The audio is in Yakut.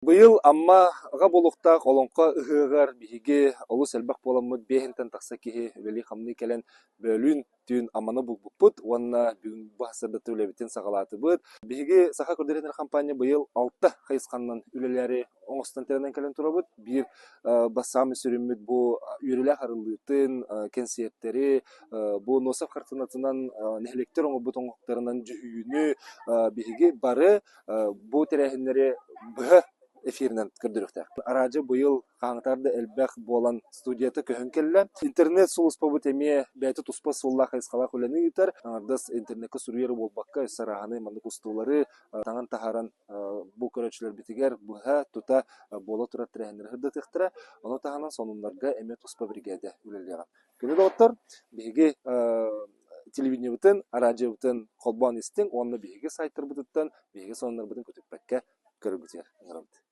Быйыл Аммаҕа буолуохтаах Олоҥхо ыһыаҕар биһиги олус элбэх буоламмыт биэһинтэн тахса киһи үлэлии-хамныы кэлэн бөөлүүн түүн Амманы булбуппут уонна бүгүн бу сырдатыы үлэбитин саҕалаатыбыт. Биһиги Саха көрдөрөр хампаанньа быйыл алта хайысханнан үлэлээри оҥостон тэринэн кэлэн турабыт. Биир саамай сүрүммүт бу үөрүүлээх арыллыытын, кэнсиэртэри, бу Носов хартыынатынан нэһилиэктэр оҥорбут оҥоһуктарынан дьүһүйүүнү биһиги бары бу тэрээһиннэри быһа эфиринэн көрдөрүөхтээх. Араадьы быйыл хаһааҥҥытааҕар да элбэх буолан студията көһөн кэллэ. Интернет сулууспабыт эмиэ бэйэтэ туспа суоллаах хайысхалаах үлэни ыытар. Аҥардас интернеккэ суруйар буолбакка, өссө арааһынай маннык устуулары таҥан таһааран бу көрөөччүлэрбитигэр быһа тута буола турар тэрээһиннэри сырдатыахтара. Ону таһынан сонуннарга эмиэ туспа биригээдэ үлэлиэҕэ. Күндү доҕоттор, биһиги телевидениебытын, араадьыйабытын холбоон истиҥ уонна биһиги сайтарбытыттан биһиги сонуннарбытын көтүппэккэ көрөргүтүгэр ыҥырабыт.